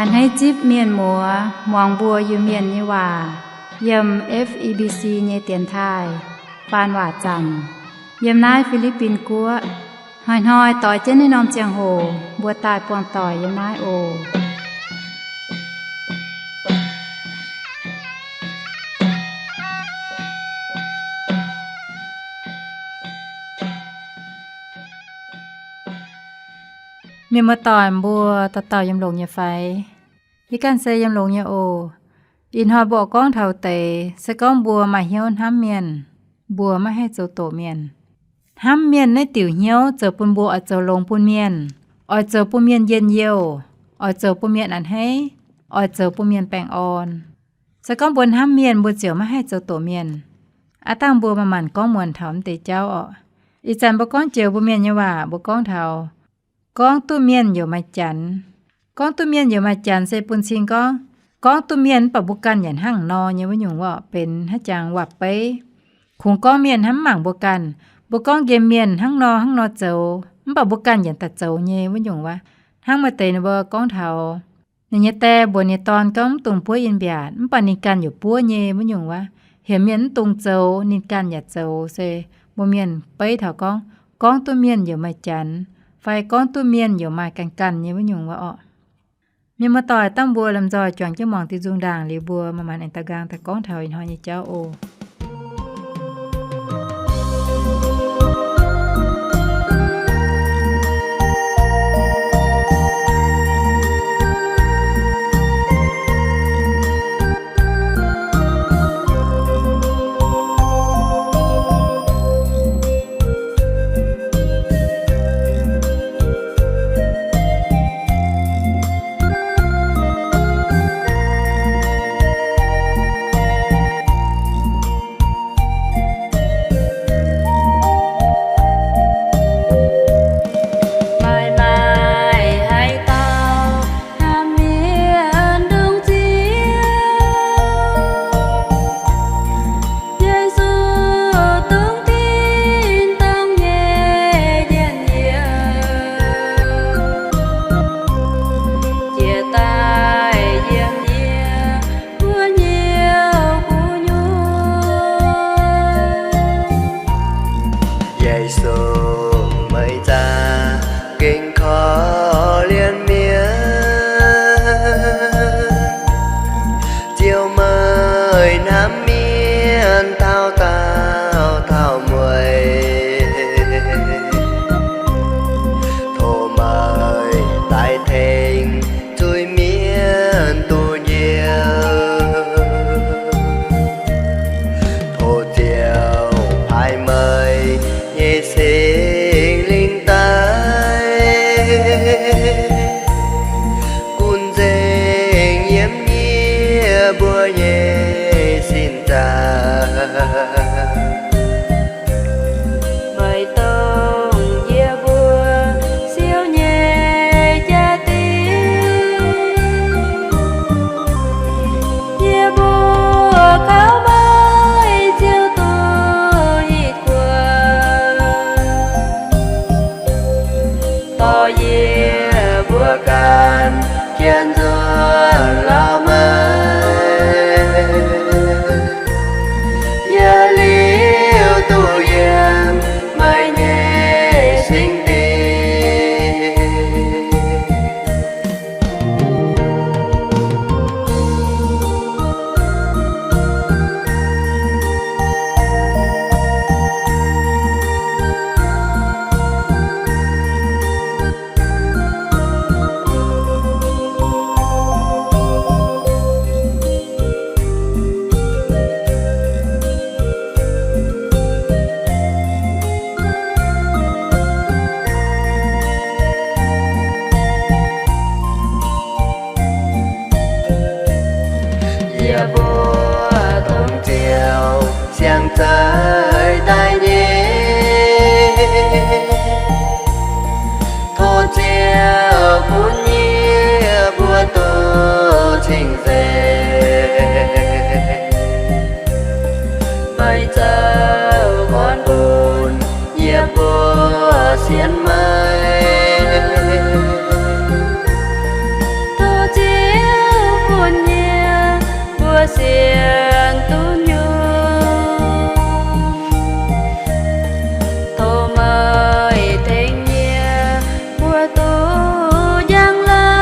A'hneiv zipv mienh muoz muangx mbuo Iu-Mienh nyei waac yiem F E B C nyei dienx taaih faan waac zanc yiem naaiv Fi^li^bin Guoqv. Hnoi-hnoi doix jienv naaiv norm ziangh hoc mbuo daaih buangh doic yiem naaiv oc. Mienh muoz-doic mbuo dauh dauh yiem longx nyei fai? Yie ganh se yiem longx nyei oc. Ih hnoi mbuo oix gorngv taux deix se gorngv mbuo maaih hnyouv hnamv mienh, mbuo maiv haih zoux doqc mienh. Hnamv mienh naaiv diuc hnyouv zoux bun mbuo oix zoux longx bun mienh, oix zoux bun mienh njien-youh, oix zoux bun mienh a'hneiv, oix zoux bun mienh baengh orn. Se gorngv mbuo hnamv mienh, mbuo ziouc maiv haih zoux doqc mienh. Aav dangh mbuo manc-manc gorngv muonc taux mv deix jauv orqc. Ih zanc mbuo gorngv joux mbuo mienh nyei waac, mbuo gorngv taux gorngv duqv mienh youc maaih janx. Gorngv duqv mienh youc maaih janx se bun cing gorngv, gorngv duqv mienh mv baac mbuo ganh yaac hnangv nor nyei wuov nyungc orqc, benx haaix jangx waac-beiv. Kungx gorngv mienh hnangv mv mangc mbuo ganh. Mbuo gorngv nqemh mienh hnangv nor hnangv nor zoux, mv baac mbuo ganh yaac daaih zoux nyei wuov nyungc wuov. Hnangv maaih deix ninh mbuo gorngv taux ninh nyei die mbuox ninh dorn gorngv mv dungx buov in-mbiaatc, mv baac ninh ganh youc buov nyei wuov nyungc wuov. Heuc mienh mv dungx zoux, ninh ganh yaac zoux. Se mbuo mienh beiv taux gorngv, gorngv duqv mienh youc maaih janx, fai gorngv duqv mienh youc maaih ganh ganh nyei wuov nyungc wuov orqc. Mienh muoz-doic, dangh mbuo lomh nzoih juangc jienv muangx diuh nzung ndaangc liuz, mbuo manc-manc aengx daux nqaang daaih gorngv taux ih hnoi nyei jauv oc. Maaih maaih haaix dauh hnamv mienh ndongc Ziouv, Yesu dongh tin-dorngh nyei njien-youh, jiex daaih yiem yie mbuo nyei gu'nyuoz. Yesu, meih za'gengh korv-lienh mienh. Ziouv, meih hnamv mienh taux daauh taux mueiz. Tov meih daaih tengx zuiz mienh duqv njoux. Tov Ziouv paaiv meih nyei Singx Lingh daaih gunv nzengc yiem yie mbuo nyei sin zaangc. Meih dongh yie mbuo siou nyei jaa-dingh, yie mbuo kaux meih Ziouv duqv i kuonx. Dorh yie mbuo ganh jienv nzuonx lorz meih, yiem liuz duqv yiem meih nyei singx dingh. Yie mbuo dongh Ziouv siang-zeix daaih nyei. Tov Ziouv bun yie mbuo duqv cing-nzengc. Meih zoux gorn-bun yie mbuo sienx meih. Tov Ziouv Sienx duqv nyungc, tov meih tengx yie mbuo duqv njang la'kuqv,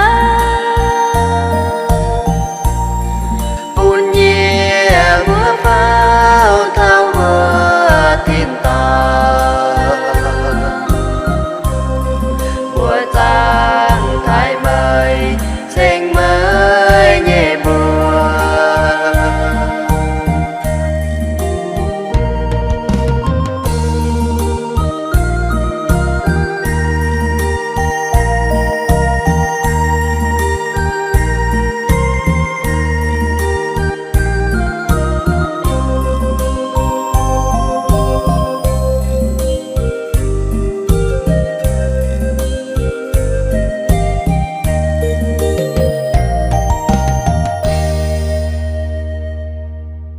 bun yie mbuo faaux taux wuov tin dorngh, mbuo zaangc taaih meih, ceng meih nyei mbuox.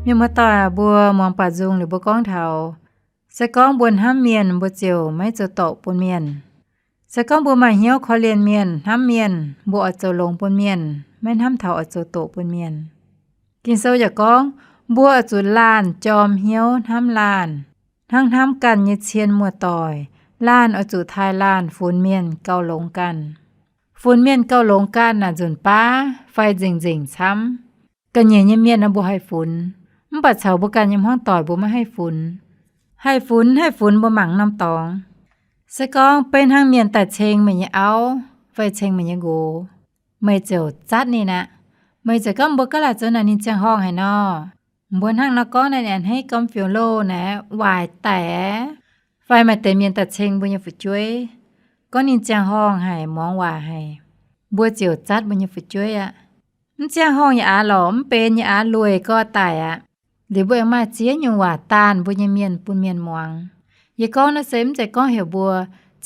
Mienh muoz-doic, mbuo muangx baac nzung liuz mbuo gorngv taux, se gorngv mbuo hnamv mienh, mbuo ziouc maiv zoux doqc bun mienh. Se gorngv mbuo maaih hnyouv korv-lienh mienh, hnamv mienh, mbuo oix zoux longx bun mienh, maiv hnamv taux oix zoux doqc bun mienh. Ging-Sou yaac gorngv, mbuo oix zuqc laanh jorm hnyouv hnamv laanh, hnangv hnamv ganh nyei cien muoz-doic. Laanh oix zuqc taaih laanh, funx mienh gauh longx ganh. Funx mienh gauh longx ganh naaic nzunc baav fai nzengc-nzengc camv. Ga'nyiec nyei mienh nor mbuo haih funx, mv baac caux mbuo ganh nyei hmuangv doic mbuo maiv haih funx. Haih funx, haih funx mbuo mangc norm dorngx. Se gorngv beiv hnangv mienh daaih ceng meih nyei auv fai ceng meih nyei nqox, meih ziouc zatv ninh aqv. Meih ziouc gorngv, mbuo gaav laaic zoux naaic ninh ziangh horngh haic nor. Mbuo hnangv nor gorngv naaic, a'hneiv gormx fiuv-loh naaic, waaic daic aqv. Fai maaih deix mienh daaih ceng mbuo nyei fu'jueiv, gorngv ninh ziangh horngh haic, muangx waac haic, mbuo ziouc zatv mbuo nyei fu'jueiv aqv. Mv ziangh horngh yaac aqv lorqc, mv benx yaac aqv, lueic gau daic aqv. Liuz mbuo aengx maaih ziex nyungc waac daanh mbuo nyei mienh bun mienh muangx. Yie gorngv naaiv se mv zeiz gorngv heuc mbuo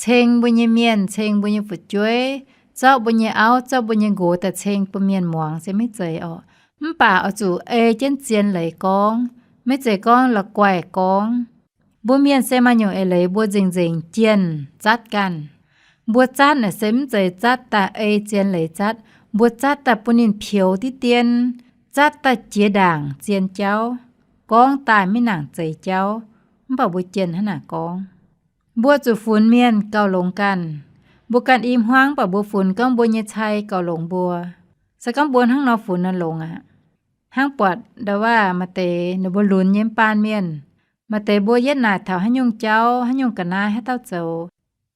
ceng mbuo nyei mienh, ceng mbuo nyei fu'jueiv, zorqv mbuo nyei auv, zorqv mbuo nyei nqox daaih ceng bun mienh muangx se maiv zeiz orqc. Mv baac oix zuqc ei jienv zien leiz gorngv, maiv zeiz gorngv la'guaih gorngv. Mbuo mienh se maaih nyungc eix leiz mbuo nzengc-nzengc jienh zatv ganh. Mbuo zatv naaic se mv zeiz zatv daaih ei zien leiz zatv. Mbuo zatv daaih bun ninh peux diqv dien, zatv daaih jiex ndaangc zien jauv, gorngv daaih maiv nangc zeix jauv, mv baac mbuo jienh hnangv naaic gorngv. Mbuo zuqc funx mienh gauh longx ganh. Mbuo ganh i hmuangv, mv baac mbuo funx gorngv mbuo nyei cai gauh longx mbuo. Se gorngv mbuo hnangv nor funx nor longx aqv. Hnangv buatc ndau waac maaih deix ninh mbuo lunx nyei mv baan mienh, maaih deix mbuo yietv naaic taux haaix nyungc jauv, haaix nyungc ga'naaiv haaix dauh zoux.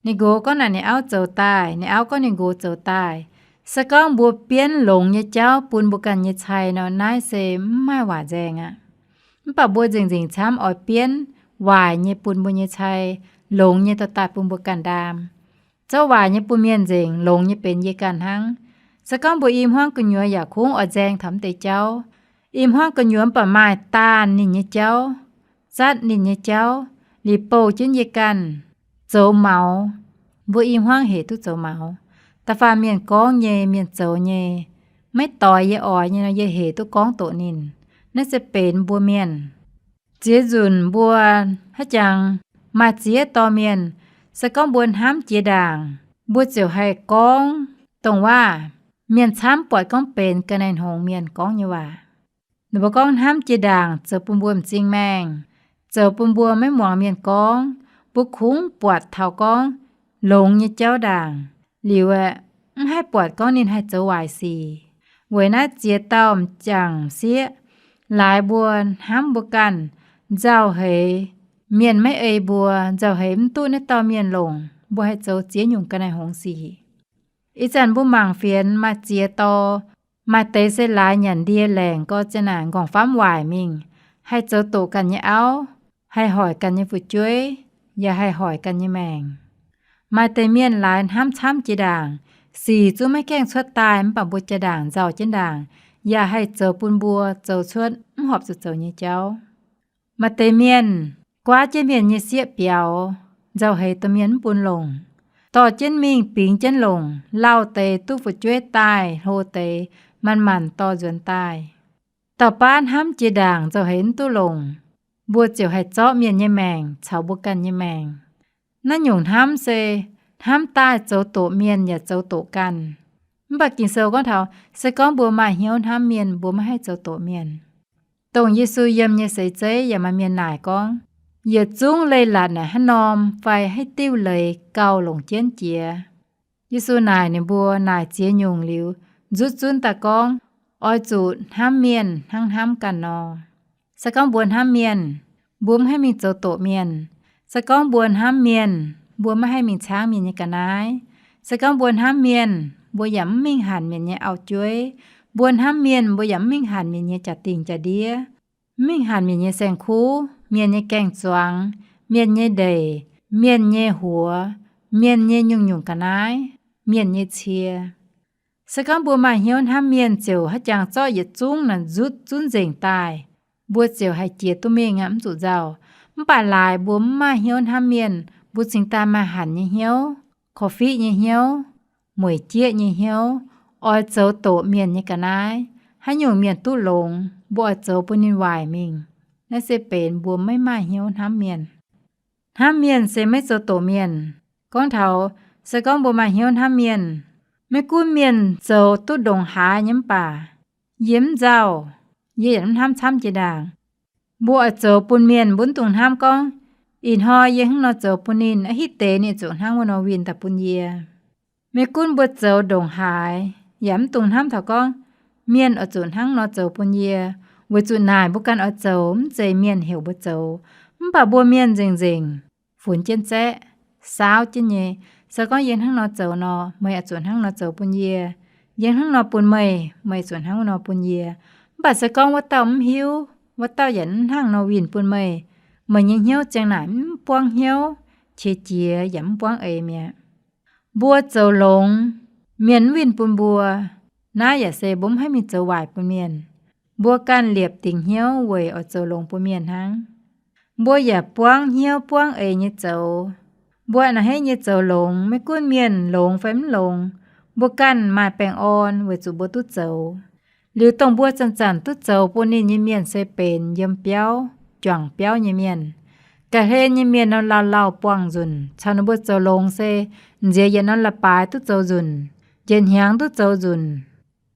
Ninh nqox gorngv naaic ninh auv zoux daaih, ninh auv gorngv ninh nqox zoux daaih. Se gorngv mbuo bienv longx nyei jauv bun mbuo ganh nyei cai nor, naaiv se mv maaih waac nzaeng aqv. Mv baac mbuo nzengc-nzengc camv oix bienv waaic nyei bun mbuo nyei cai, longx nyei dorh daaih bun mbuo ganh ndaam. Zorqv waaic nyei bun mienh nzengc, longx nyei benx yie ganh hnangv. Se gorngv mbuo i hmuangv gu'nyuoz yaac kungx oix nzaeng taux mv deix jauv. I hmuangv gu'nyuoz mv baac maaih daanh ninh nyei jauv, zatv ninh nyei jauv, liuz bouh jienv yie ganh zoux maux. Mbuo i hmuangv hec duqv zoux maux. Da'faanh mienh gorngv nyei, mienh zoux nyei, maiv doix yie oix nyei nor, yie hec duqv gorngv doqc ninh. Naaiv se benx mbuo mienh. Ziex nzunc mbuo haaix jangx maaih ziex dorh mienh, se gorngv mbuo hnamv jiex ndaangc, mbuo ziouc haih gorngv dongh waac mienh camv buatc gorngv benx ga'naaiv-hngongx mienh gorngv nyei waac. Ninh mbuo gorngv hnamv jiex ndaangc zoux bun mbuo m'zing maengh, zoux bun mbuo maiv muangx mienh gorngv. Mbuo kungx buatc taux gorngv longx nyei jauv ndaangc, liuz aeqv, mv haih buatc gorngv ninh haih zoux waaic sic. Weic naaiv ziex dauh m'jangc sieqv laaix mbuo hnamv mbuo ganh, nzauh heix mienh maiv ei mbuo, nzauh heix mv duqv naaiv dauh mienh longc, mbuo haih zoux ziex nyungc ga'naaiv-hngongx sic. Ih zanc mbuo mangc fienx maaih ziex dorh, maaih deix se laaix nyanc ndie laengc gorx ziang naaic nqorngv-famv waaic mingh, haih zoux doqc ganh nyei auv, haih hoic ganh nyei fu'jueiv, yaac haih hoic ganh nyei maengc. Maaih deix mienh laaix hnamv camv jiex ndaangc, sic zungv maiv gaengh cuotv daaih mv baac mbuo jiex ndaangc nzauh jienv ndaangc, yaac haih zoux bun mbuo zoux cuotv mv horpc zuqc zoux nyei jauv. Maaih deix mienh guaav jienv mienh nyei sieqv biaux, nzauh heix domh mienh mv bun longc, dorh jienv mingh bingx jienv longc, lauh deix duqv fu'jueiv daaih, hlo deix manc-manc dorh nzuonx daaih. Dauh baav hnamv jiex ndaangc nzauh heix mv duqv longc, mbuo ziouc haih zorqv mienh nyei maengc caux mbuo ganh nyei maengc. Naaiv nyungc hnamv se hnamv daaih zoux doqc mienh yaac zoux doqc ganh. Mv baac Ging-Sou gorngv taux se gorngv mbuo maaih hnyouv hnamv mienh, mbuo maiv haih zoux doqc mienh. Dongh Yesu yiem nyei seix zeiv yaac maaih mienh naaic gorngv, yietc zungv leiz-latc naaic haaix norm fai haaix diuh leiz gauh longc jienv jiex? Yesu naaic ninh mbuo, naaic ziex nyungc liuz, nzutv zunv daaih gorngv, oix zuqc hnamv mienh hnangv hnamv ganh nor. Se gorngv mbuo hnamv mienh, mbuo mv haih mingh zoux doqc mienh. Se gorngv mbuo hnamv mienh, mbuo maiv haih mingh caangv mienh nyei ga'naaiv. Se gorngv mbuo hnamv mienh, mbuo yaac mv mingh hanc mienh nyei auv-jueiv. Mbuo hnamv mienh, mbuo yaac mv mingh hanc mienh nyei jaa-dingh jaa-ndiev, mv mingh hanc mienh nyei saeng-kuv, mienh nyei gaeng-zuangx, mienh nyei ndeic, mienh nyei huox, mienh nyei nyungc-nyungc ga'naaiv, mienh nyei cie. Se gorngv mbuo maaih hnyouv hnamv mienh ziouc haiz jangx zorqv yietc zungv naaic nzutv zunv nzengc daaih, mbuo ziouc haih jiex duqv mingh aqv, mv zuqc nzauh. Mv baac laaix mbuo mv maaih hnyouv hnamv mienh, mbuo cingx daaih maaih hanc nyei hnyouv, korv-fiqv nyei hnyouv, mueic jieqv nyei hnyouv, oix zoux doqc mienh nyei ga'naaiv. Haaix nyungc mienh duqv longx, mbuo oix zoux bun ninh waaic mingh. Naaiv se benx mbuo maiv maaih hnyouv hnamv mienh. Hnamv mienh se maiv zoux doqc mienh. Gorngv taux, se gorngv mbuo maaih hnyouv hnamv mienh, maiv gunv mienh zoux duqv ndongc haaix nyei mv baac, yie mv nzauh, yie yaac mv hnamv camv jiex ndaangc. Mbuo oix zoux bun mienh mbuo mv dungx hnamv gorngv, ih hnoi yie hnangv nor zoux bun ninh, a'hitv deix ninh zuqc hnangv wuov nor winh daaih bun yie. Maiv gunv mbuo zoux ndongc haaix, yaac mv dungx hnamv taux gorngv, mienh oix zuqc hnangv nor zoux bun yie, weic zuqc naaic mbuo ganh oix zoux, mv zeiz mienh heuc mbuo zoux. Mv baac mbuo mienh nzengc-nzengc funx jienv zaeqv, saauv jienv nyei. Se gorngv yie hnangv nor zoux nor, meih oix zuqc hnangv nor zoux bun yie. Yie hnangv nor bun meih, meih zuqc hnangv nor bun yie. Mv baac se gorngv wuov dauh mv hiuv, wuov dauh yaac mv hnangv nor winh bun meih, meih nyei hnyouv ziang naaic mv buangv hnyouv, qiex jiez yaac mv buangv eix mi'aqv. Mbuo zoux longx, mienh mv winh bun mbuo, naaiv yaac se mbuo mv haih mingh zoux waaic bun mienh. Mbuo ganh liepc dingc hnyouv weic oix zoux longx bun mienh hnangv. Mbuo yaac buangv hnyouv buangv eix nyei zoux. Mbuo a'hneiv nyei zoux longx, maiv gunv mienh longx fai mv longx, mbuo ganh maaih baengh orn weic zuqc mbuo duqv zoux. Liuz dongh mbuo zanc-zanc duqv zoux bun ninh nyei mienh se benx yiem biauv, juangc biauv nyei mienh. Ga'hlen nyei mienh nor lauh-lauh buangh nzunc, caux ninh mbuo zoux longx se nziex yietc norm leiz-baaix duqv zoux nzunc, njiec hnyangx duqv zoux nzunc.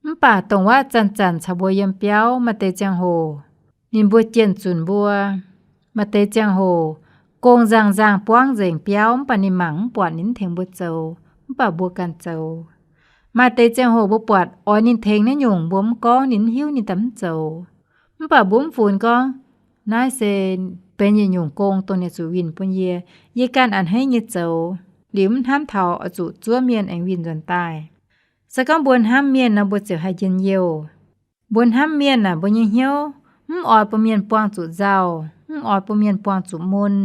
Mv baac dongh wuov zanc-zanc caux mbuo yiem biauv maaih deix ziangh hoc ninh mbuo jienh zunc mbuo. Maaih deix ziangh hoc gong nzangh-nzangh buangv nzengc biauv, mv baac ninh mangc mv buatc, ninh mv tengx mbuo zoux, mv baac mbuo ganh zoux. Maaih deix ziangh hoc mbuo buatc oix ninh tengx naaiv nyungc, mbuo mv gorngv, ninh mv hiuv, ninh daaih mv zoux. Mv baac mbuo mv funx gorngv, naaiv se benx yietc nyungc gong dongh ninh zuqc winh bun yie. Yie ganh a'hneiv nyei zoux, liuz mv hnamv taux oix zuqc zuov mienh aengx winh nzuonx daaih. Se gorngv mbuo hnamv mienh nor, mbuo ziouc haih njien-youh. Mbuo hnamv mienh naaic, mbuo nyei hnyouv mv oix bun mienh buangh zuqc nzauh, mv oix bun mienh buangh zuqc mun,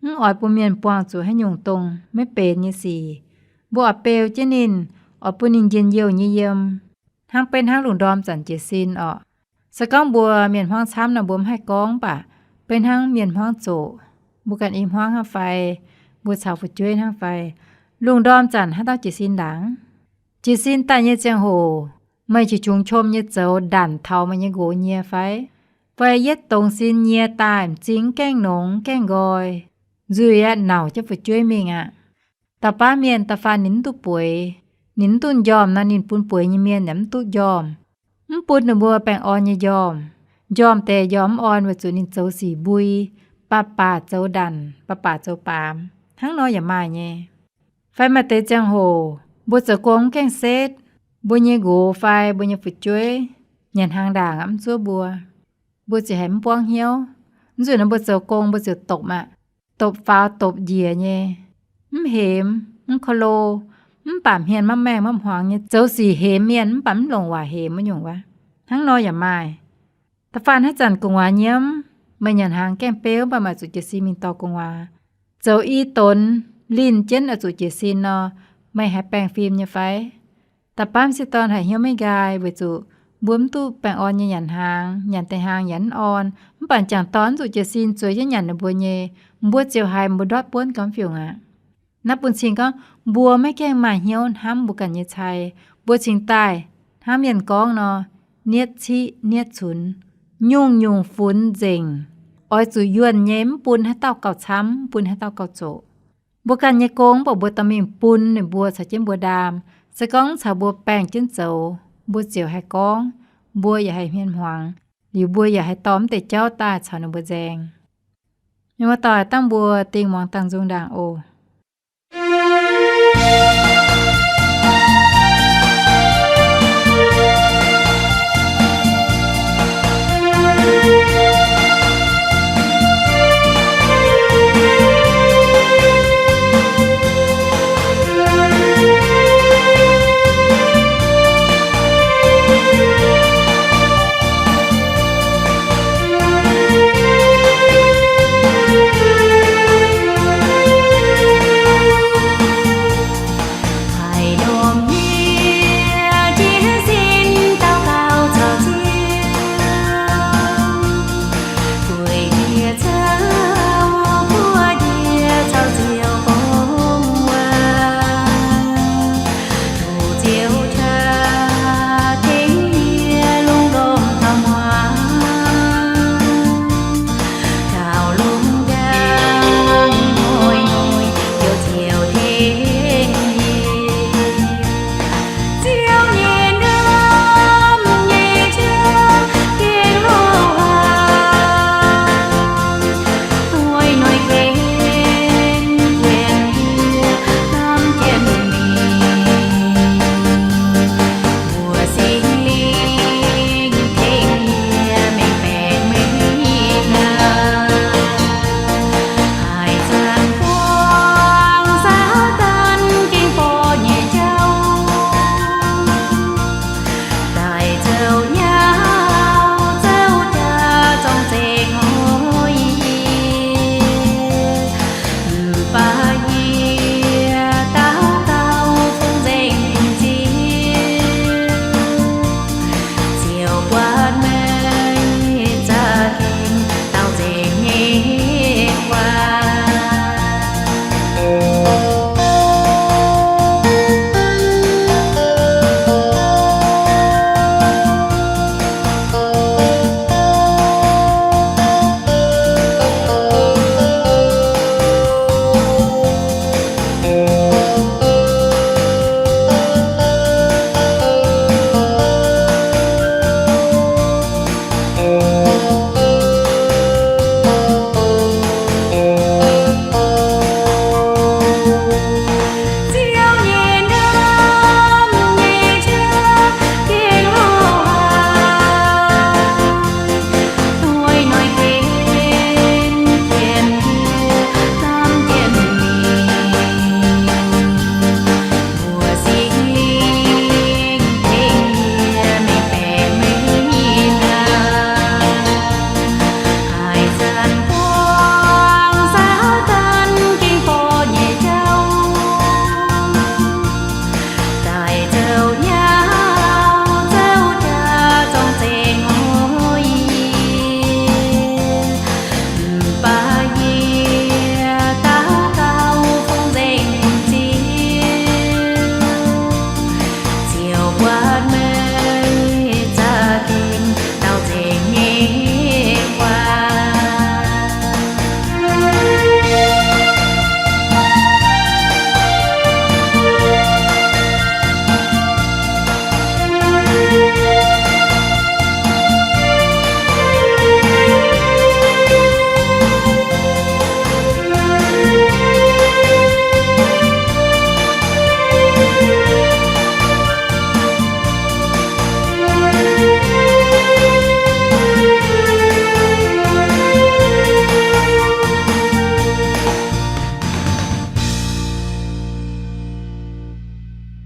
mv oix bun mienh buangh zuqc haaix nyungc dongh maiv benx nyei sic. Mbuo oix beu jienv ninh, oix bun ninh njien-youh nyei yiem. Hnangv beiv hnangv lungh ndorm zanc jiez sin orqc. Se gorngv mbuo mienh hmuangv camv nor, mbuo mv haih gorngv, mv baac beiv hnangv mienh hmuangv zoqc, mbuo ganh i hmuangv hnangv fai, mbuo caux fu'jueiv hnangv fai, lungh ndorm zanc haaix dauh jiez sin ndaangc? Jiez sin daaih nyei ziangh hoc, meih qiex qungx qom nyei zoux ndanc taux meih nyei nqox nyie fai? Fai yietv dongz sin nyie daaih m'zing gaengh nongx gaengh nqoi, nzuih aqv, nauc jienv fu'jueiv mingh aqv. Da'faanh mienh, da'faanh ninh mv duqv bueix, ninh mv duqv njormh nor, ninh bun bueix nyei mienh yaac mv duqv njormh. Mv bun ninh mbuo baengh orn nyei njormh. Njormh deix njormh mv orn weic zuqc ninh zoux sic mbui, baac baac zoux ndanc, baac baac zoux baamz. Hnangv nor yaac maaih nyei. Fai maaih deix ziangh hoc mbuo zoux gong mv gaengh setv, mbuo nyei nqox fai mbuo nyei fu'jueiv nyanc hnaangx ndaangc aqv, mv zuov mbuo, mbuo ziouc haiz mv buangv hnyouv. Mv zuqc nor mbuo zoux gong mbuo ziouc dopc aqv, dopc faaux dopc njiec nyei, mv hemx, mv ko lo, mv baac hmien mapv maengh mapv hmuangx nyei, zoux sic hemx mienh mv baac mv longc waac hemx wuov nyungc wuov. Hnangv nor yaac maaih. Da'faanh haaix zanc gu'nguaaz nyiemv, meih nyanc hnaangx gaengh beu, mv baac meih zuqc jiez sin mingh dorh gu'nguaaz. Zoux i donx linh jienv oix zuqc jiez sin nor, meih haiz baengh fim nyei fai? Da'faanh m'sieqv dorn haiz hnyouv maiv nqaai weic zuqc mbuo mv duqv baengh orn nyei nyanc hnaangx, nyanc deix hnaangx yaac mv orn, mv baac m'jangc dorn mv zuqc jiez sin zueiz jienv nyanc ninh mbuo nyei, mbuo ziouc haiz mbuo ndortv buonv gau fiungc aqv. Naaiv bun cing gorngv mbuo maiv gaengh maaih hnyouv hnamv mbuo ganh nyei cai. Mbuo cingx daaih hnangv mienh gorngv nor, nietv ciqv nietv cunx, nyungc-nyungc funx nzengc, oix zuqc yuonh nyei, mv bun haaix dauh gauh camv, mv bun haaix dauh gauh zoqc. Mbuo ganh nyei gong mv baac mbuo dorh mingh bun ninh mbuo caux jienv mbuo ndaam. Se gorngv caux mbuo baengh jienv zoux, mbuo ziouc haih gorngv, mbuo yaac haih hmien hmuangx. liuz mbuo yaac haih dorh mv deix jauv daaih caux ninh mbuo nzaeng. Mienh muoz-doic, dangh mbuo dingh muangx dangh nzung ndaangc oc.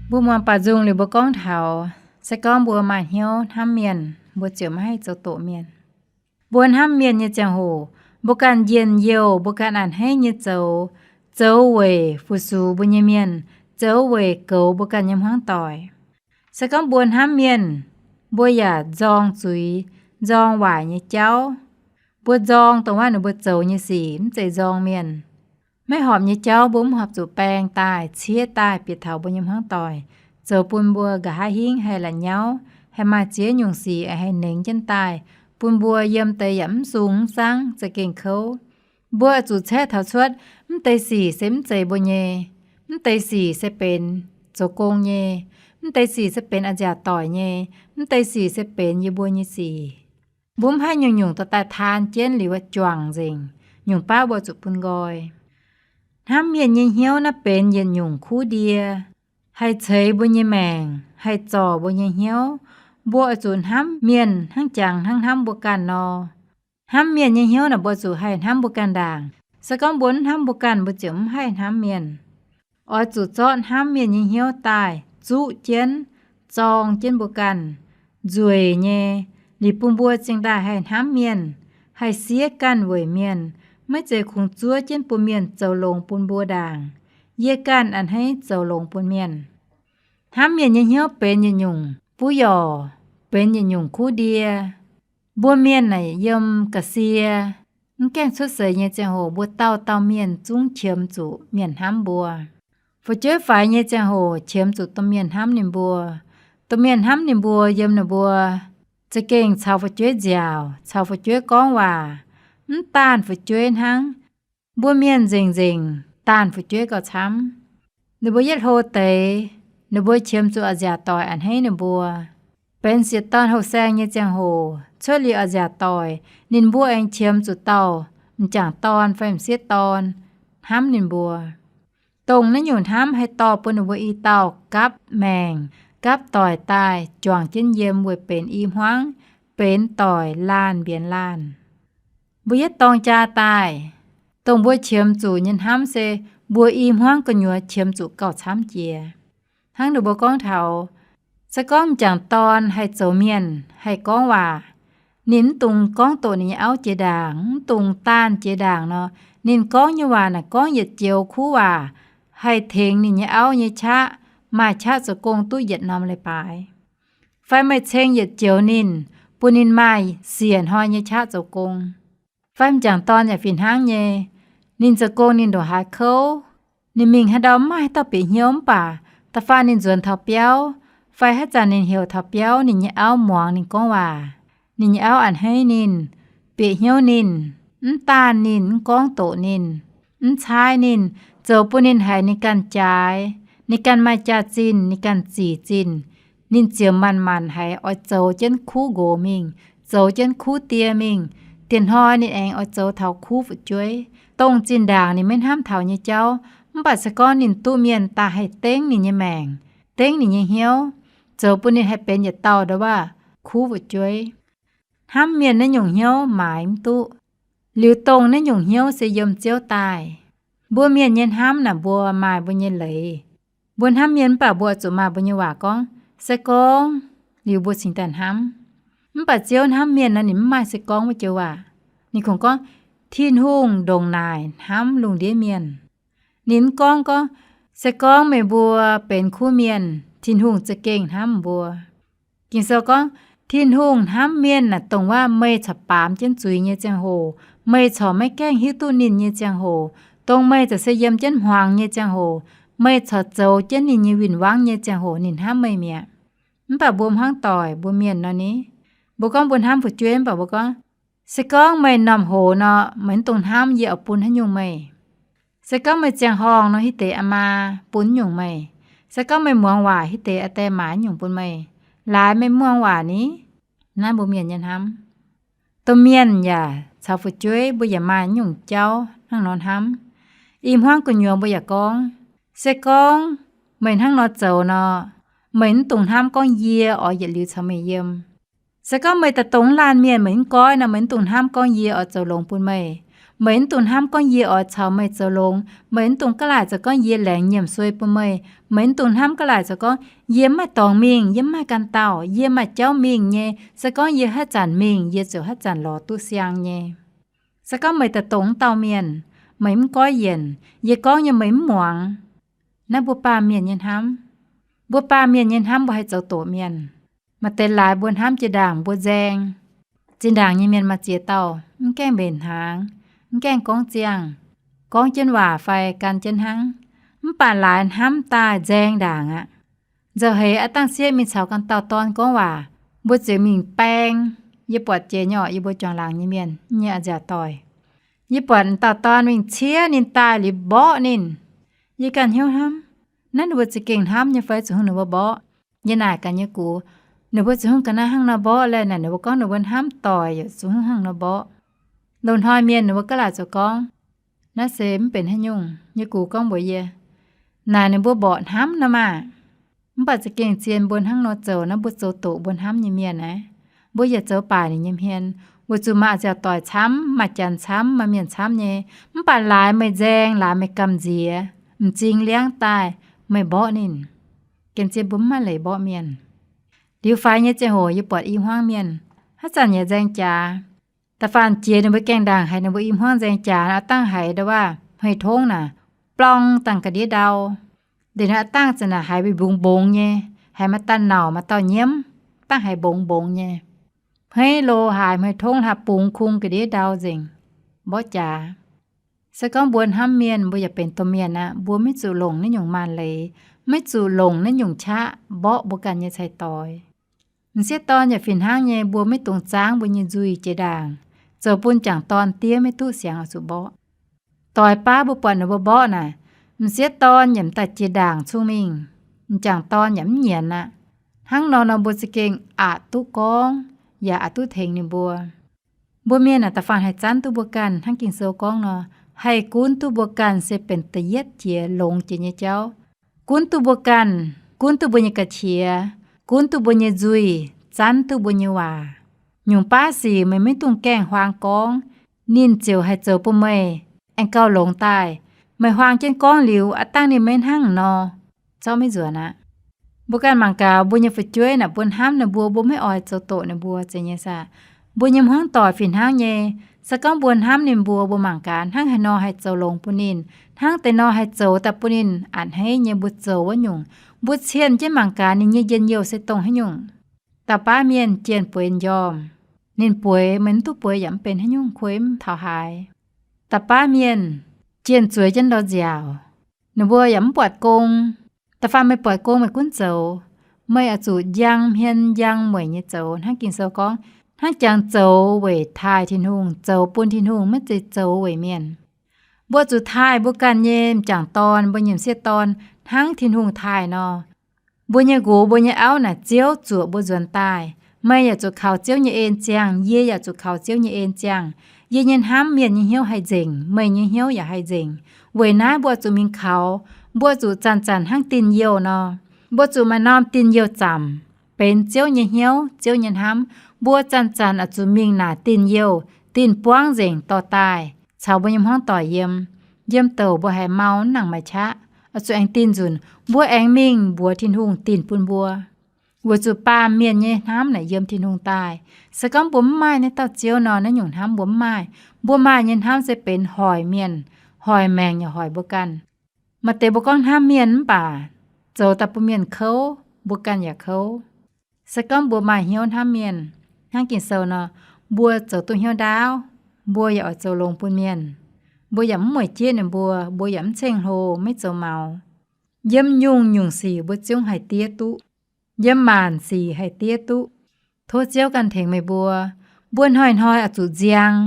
Mbuo muangx baac nzung liuz mbuo gorngv taux, se gorngv mbuo maaih hnyouv hnamv mienh, mbuo ziouc maiv haih zoux doqc mienh. Mbuo hnamv mienh nyei ziangh hoc, mbuo ganh njien-youh, mbuo ganh a'hneiv nyei zoux, zoux weic fu-sux mbuo nyei mienh, zoux weic goux mbuo ganh nyei hmuangv doic. Se gorngv mbuo hnamv mienh, mbuo yaac nzorng zuiz, nzorng waaic nyei jauv. Mbuo nzorng dongh wuov ninh mbuo zoux nyei sic, mv zeiz nzorng mienh. Maiv horpc nyei jauv mbuo mv horpc zuqc baeng daaih, ciev daaih bieqc taux mbuo nyei hmuangv doic, zoux bun mbuo nqa'haav hingv haih la'nyauv, haih maaih ziex nyungc sic aengx haih nengx jienv daaih, bun mbuo yiem deix yaac mv sung mv zangv, za'gengh kouv. Mbuo zuqc caeqv taux cuotv, mv deix sic se mv zeiz mbuo nyei, mv deix sic se benx zoux gong nyei, mv deix sic se benx a'nziaauc doic nyei, mv deix sic se benx yie mbuo nyei sic. Mbuo mv haih nyungc-nyungc dorh daaih taan jienv liuz juangc nzengc. Nyungc baav mbuo zuqc bun nqoi. Hnamv mienh nyei hnyouv naaiv benx yietc nyungc kuv ndie, haih ceix mbuo nyei maengc, haih zorc mbuo nyei hnyouv. Mbuo oix zuqc hnamv mienh hnangv jangx hnangv hnamv mbuo ganh nor. Hnamv mienh nyei hnyouv naaic mbuo zuqc haih hnamv mbuo ganh ndaangc. Se gorngv mbuo mv hnamv mbuo ganh, mbuo ziouc mv haih hnamv mienh. Oix zuqc zorqv hnamv mienh nyei hnyouv daaih zuqv jienv, zorng jienv mbuo ganh, nzueic nyei, liuz bun mbuo zingh daaih haih hnamv mienh, haih siev ganh weic mienh, maiv zeiz kungx zuov jienv bun mienh zoux longx bun mbuo ndaangc. Yie ganh a'hneiv zoux longx bun mienh. Hnamv mienh nyei hnyouv benx yietc nyungc buv yorc, benx yietc nyungc kuv ndie. Mbuo mienh naaic yiem ga'sie, mv gaengh cuotv seix nyei ziangh hoc, mbuo dauh dauh mienh zungv qiemx zuqc mienh hnamv mbuo. Fu'jueiv faix nyei ziangh hoc qiemx zuqc domh mienh hnamv ninh mbuo. Domh mienh hnamv ninh mbuo yiem ninh mbuo za'gengh caux fu'jueiv nziaauc, caux fu'jueiv gorngv waac. Mv daanh fu'jueiv hnangv, mbuo mienh nzengc-nzengc daanh fu'jueiv gauh camv. Ninh mbuo yietv hlo deix, ninh mbuo qiemx zuqc a'nziaauc doic a'hneiv ninh mbuo. Benx sieqv dorn houh saeng nyei ziangh hoc, cuotv liuz a'nziaauc doic, ninh mbuo aengx qiemx zuqc dauh m'jangc dorn fai m'sieqv dorn hnamv ninh mbuo. Dongh naaiv nyungc hnamv haih dorh bun ninh mbuo i dauh gapv maengc, gapv doic daaih juangc jienv yiem weic benx i hmuangv, benx doic laanh mbienx laanh. Mbuo yietv dorng jaa daaih, dongh mbuo qiemx zuqc nyei hnamv se mbuo i hmuangv gu'nyuoz qiemx zuqc gauh camv jiex. Hnangv ninh mbuo gorngv taux, se gorngv m'jangc dorn haih zoux mienh, haih gorngv waac, ninh mv dungx gorngv doqc ninh nyei auv jiex ndaangc, mv dungx daanh jiex ndaangc nor, ninh gorngv nyei waac naaic gorngv yietc joux kuv waac, haih tengx ninh nyei auv nyei qaqv, maaih qaqv zoux gong duqv yietc norm leiz-baaix. Fai meih ceng yietc joux ninh, bun ninh maaih siec hnoi nyei qaqv zoux gong. Fai m'jangc dorn yaac fih hnangv nyei, ninh zoux gong ninh ndongc haaix kouv, ninh mingh haaix ndau mv maaih haaix dauh bieqc hnyouv mv baac da'faanh ninh nzuonx taux biauv, fai haaix zanc ninh heuc taux biauv, ninh nyei auv muangx ninh gorngv waac. Ninh nyei auv a'hneiv ninh, bieqc hnyouv ninh, mv daanh ninh, mv gorngv doqc ninh, mv caaiv ninh, zoux bun ninh haiz ninh ganh jaaix, ninh ganh maaih jaax-zinh, ninh ganh zic zinh. Ninh ziouc manc-manc haiz oix zoux jienv kuv nqox mingh, zoux jienv kuv die mingh. Dieh hnoi ninh aengx oix zoux taux kuv fu'jueiv. Dongh zinh ndaangc ninh maiv hnamv taux nyei jauv, mv baac se gorngv ninh duqv mienh daaih haih dengv ninh nyei maengc, dengv ninh nyei hnyouv, zoux bun ninh haih benx yietc dauh ndongc waac kuv fu'jueiv. Hnamv mienh naaiv nyungc hnyouv maaiz mv duqv. Liuz dongh naaiv nyungc hnyouv se yiem Ziouv daaih. Mbuo mienh nyei hnamv naaic mbuo maaih mbuo nyei leiz. Mbuo hnamv mienh mv baac mbuo zuqc maaih mbuo nyei waac gorngv, se gorngv, liuz mbuo cingx daaih hnamv. Mv baac Ziouv hnamv mienh nor, ninh mv maaih se gorngv wuov joux waac. Ninh kungx gorngv, Tin-Hungh ndongc naaic hnamv lungh ndiev mienh. Ninh mv gorngv gorngv, se gorngv meih mbuo benx kuv mienh, Tin-Hungh za'gengh hnamv mbuo. Ging-Sou gorngv, Tin-Hungh hnamv mienh naaic dongh waac meih corc baamz jienv zuiz nyei ziangh hoc, meih corc maiv gaengh hiuv duqv ninh nyei ziangh hoc, dongh meih za'gengh se yiem jienv hmuangx nyei ziangh hoc, meih corc zoux jienv ninh nyei win-wangv nyei ziangh hoc ninh hnamv meih mi'aqv. Mv baac mbuo hmuangv doic, mbuo mienh nor ni, mbuo gorngv mbuo hnamv fu'jueiv mv baac mbuo gorngv, se gorngv meih m'normh hoz nor, meih mv dungx hnamv yie oix bun haaix nyungc meih. Se gorngv meih ziangh horngh nor, hitv deix aa maa bun nyungc meih. Se gorngv meih muangx waac, hitv deix aa die maaiz nyungc bun meih. Laaix meih mv muangx waac ni? Naaiv mbuo mienh nyei hnamv. Domh mienh yaac caux fu'jueiv mbuo yaac maaih nyungc jauv hnangv nor hnamv. I hmuangv gu'nyuoz mbuo yaac gorngv, se gorngv meih hnangv nor zoux nor, meih mv dungx hnamv gorngv yie oix yietc liuz caux meih yiem. Se gorngv meih daaih dongh laanh mienh meih mv goiv nor, meih mv dungx hnamv gorngv yie oix zoux longx bun meih. Meih mv dungx hnamv gorngv yie oix caux meih zoux longx. Meih mv dungx ga'laaic zoux gorngv yie laengz nyiemc suei bun meih. Meih mv dungx hnamv ga'laaic zoux gorngv yie mv maaih dorngx mingh, yie mv maaih ganh dauh, yie maaih jauv mingh nyei. Se gorngv yie haaix zanc mingh, yie ziouc haaix zanc lorz duqv siang nyei. Se gorngv meih daaih dongh wuov dauh mienh, meih mv goiv yienc, yie gorngv nyei meih mv muangx. Naaiv mbuo baamh mienh nyei hnamv. Mbuo baamh mienh nyei hnamv mbuo haih zoux doqc mienh. Maaih deix laaix mbuo hnamv jiex ndaangc mbuo nzaeng. Zinh ndaangc nyei mienh maaih ziex dauh mv gaengh mbenc hnaangx, mv gaengh gorngv ziangh, gorngv jienv waac fai gan jienv hnangv. Mv baac laaix hnamv daaih nzaeng ndaangc aqv. Nzauh heix aav dangh sieqv mingh caux ganh dauh dorn gorngv waac, mbuo ziouc mingh baeng. Yie buatc jiex nyei orqc, yie mbuo juangc laangc nyei mienh nyei a'nziaauc doic. Yie buatc dauh dorn mingh ciev ninh daaih liuz mborqv ninh. Yie ganh hnyouv hnamv, naaiv ninh mbuo za'gengh hnamv nyei fai zuqc hungh ninh mbuo mborqv? Yie naaic ganh nyei gux, Ninh mbuo zuqc hungh ga'naaiv hnangv nor mborqv laeh, naaic ninh mbuo gorngv ninh mbuo hnamv doic yaac zuqc hungh hnangv nor mborqv. Loz-hnoi mienh ninh mbuo gaav laaic zoux gorngv, naaiv se mv benx haaix nyungc nyei gux gorngv mbuox yie. Naaic ninh mbuo mborqv hnamv nor maah. Mv baac za'gengh zien mbuo hnangv nor zoux naaiv, mbuo zoux doqc mbuo hnamv nyei mienh naaiv, mbuo yietc zoux baaic ninh nyei hmien, weic zuqc maaih nziaauc doic camv, maaih janx camv, maaih mienh camv nyei. Mv baac laaix meih nzaeng, laaix meih gamh nziex, m'zing liangv daaih, meih mborqv ninh. Gengh zien mbuo mv maaih leiz mborqv mienh. Liuz faix nyei ziangh hoc yie buatc i hmuangv mienh, haaix zanc yaac nzaeng jaax. Da'faanh jiex ninh mbuo gaengh ndaangc haiz ninh mbuo i hmuangv nzaeng jaax, a'dangh haiz ndau waac hmei tongv naaic, blong dangh ga'ndiev ndau. Ndeic naaiv a'dangh zanc naaic haiz mbungx mbungx nyei, haiz maaih dauh nauc maaih dauh nyiemv, dangh haiz mbungx mbungx nyei. Hmei lo haaix hmei tongv hlaax bungx kungx ga'ndiev ndau nzengc, mborqv jaax. Se gorngv mbuo hnamv mienh, mbuo yaac benx domh mienh aqv, mbuo maiv zuqc longc naaiv nyungc maanc leiz, maiv zuqc longc naaiv nyungc qaqv mborqv mbuo ganh nyei ceix-doix. M'sieqv dorn yaac fih hnangv nyei, mbuo maiv dungx zaangv mbuo nyei nzuih jiex ndaangc, zoux bun m'jangc dorn diev maiv duqv siangx oix zuqc mborqv. Doix baav mbuo buatc ninh mbuo mborqv naaic, m'sieqv dorn yaac m'daaih jiex ndaangc cung mingh, m'jangc dorn yaac mv nyienz aqv. Hnangv nor nor mbuo za'gengh aqc duqv gorngv, yaac aqc duqv tengx ninh mbuo. Mbuo mienh naaic da'faanh haih zanv duqv mbuo ganh hnangv Ging-Sou gorngv nor, haih gunv duqv mbuo ganh se benx da'yietv jiex longx jiex nyei jauv. Gunv duqv mbuo ganh, gunv duqv mbuo nyei ga'qiex, gunv duqv mbuo nyei nzuih, zanv duqv mbuo nyei waac. Nyungc baav sic meih maiv dungx gaengh huaang gorngv, ninh ziouc haih zoux bun meih aengx gauh longx daaih. Meih huaang jienv gorngv liuz, a'dangh ninh maiv hnangv nor, zorqv maiv nzuonx aqv. Mbuo ganh mangc gaax mbuo nyei fu'jueiv naaic, mbuo hnamv ninh mbuo, mbuo maiv oix zoux doqc ninh mbuo zeiz nyei saah? Mbuo nyei hmuangv doic fih hnangv nyei. Se gorngv mbuo hnamv ninh mbuo, mbuo mangc gaax hnangv haaix nor haih zoux longx bun ninh, hnangv deix nor haih zoux daaih bun ninh a'hneiv nyei, mbuo zoux wuov nyungc. Mbuo cien jienv mangc gaax ninh nyei njien-youh se dongh haaix nyungc. Dauh baav mienh jienh bueix m'njormh, ninh bueix meih mv duqv bueix yaac mv benx haaix nyungc, kuei mv taux haaix. Dauh baav mienh jienh zueiz jienv ndau nziaauc, ninh mbuo yaac mv buatc gong. Da'faanh meih buatc gong meih gunv zoux, meih oix zuqc njang hmien njang mueic nyei zoux hnangv Ging-Sou gorngv, hnangv jangx zoux weic taaih Tin-Hungh, zoux bun Tin-Hungh, maiv zeiz zoux weic mienh. Mbuo zuqc taaih mbuo ganh nyei m'jangc dorn, mbuo nyei m'sieqv dorn hnangv Tin-Hungh taaih nor. Mbuo nyei nqox mbuo nyei auv naaic Ziouv zuoqc mbuo nzuonx daaih. Meih yaac zuqc kaux Ziouv nyei en ziangh, yie yaac zuqc kaux Ziouv nyei en ziangh. Yie nyei hnamv mienh nyei hnyouv haih nzengc, meih nyei hnyouv yaac haih nzengc. Weic naaiv mbuo zuqc mingh kaux, mbuo zuqc zanc-zanc hnangv din-youh nor. Mbuo zuqc maaih norm din-youh zaamc, benx Ziouv nyei hnyouv, Ziouv nyei hnamv. Mbuo zanc-zanc oix zuqc mingh naaic din-youh, din-buangv nzengc dorh daaih caux mbuo nyei hmuangv doic yiem. Yiem douc mbuo haiz mau mv nangc maaih qaqv, oix zuqc aengx dinh nzunc, mbuo aengx mingh mbuox Tin-Hungh dinh bun mbuo. Weic zuqc baamh mienh nyei hnamv naaic yiem Tin-Hungh daaih. Se gorngv mbuo mv maaih naaiv dauh Ziouv nor, naaiv nyungc hnamv mbuo mv maaih. Mbuo maaih nyei hnamv se benx hoic mienh, hoic maengc, yaac hoic mbuo ganh. Maaih deix mbuo gorngv hnamv mienh mv baac zoux daaih bun mienh kouv, mbuo ganh yaac kouv. Se gorngv mbuo maaih hnyouv hnamv mienh hnangv Ging-Sou nor, mbuo zoux duqv hnyouv ndaauv, mbuo yaac oix zoux longx bun mienh. Mbuo yaac mv mueic jieqv ninh mbuo, mbuo yaac mv ceng-hlo, maiv zoux maux. Yiem nyungc-nyungc sic mbuo zungv haih diev duqv. Yiem maanc sic haih diev duqv. Tov Ziouv ganh tengx meih mbuo. Mbuo hnoi-hnoi oix zuqc nziang,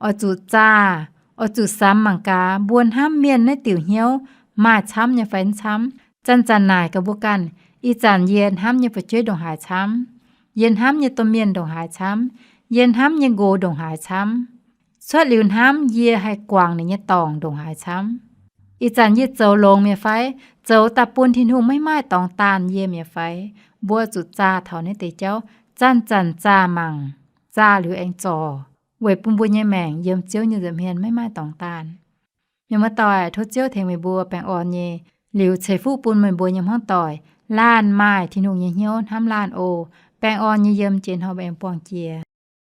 oix zuqc zaah, oix zuqc samx mangc gaax mbuo hnamv mienh naaiv diuc hnyouv maaih camv nyei fai mv camv. Zanc-zanc naaic gaax mbuo ganh, ih zanc yie hnamv nyei fu'jueiv ndongc haaix camv, yie hnamv nyei domh mienh ndongc haaix camv, yie hnamv nyei nqox ndongc haaix camv. Cuotv liuz hnamv yie haih guangc ninh nyei dorngc ndongc haaix camv. Ih zanc yie zoux longx mi'aqv fai, zoux daaih bun Tin-Hungh maiv maaih dorngx daanh yie mi'aqv fai. Mbuo zuqc zaah taux naaiv deix jauv, zanc-zanc zaah mangc, zaah liuz aengx zorc, weic bun mbuo nyei maengc yiem Ziouv nyei nza'hmien maiv maaih dorngx daanh. Mienh muoz-doic, tov Ziouv tengx meih mbuo baengh orn nyei, liuz ceix fuqv bun meih mbuo nyei hmuangv doic, laanh maaih Tin-Hungh nyei hnyouv hnamv laanh oc. Baengh orn nyei yiem jiex hnoi mbuo aengx buangh jiex.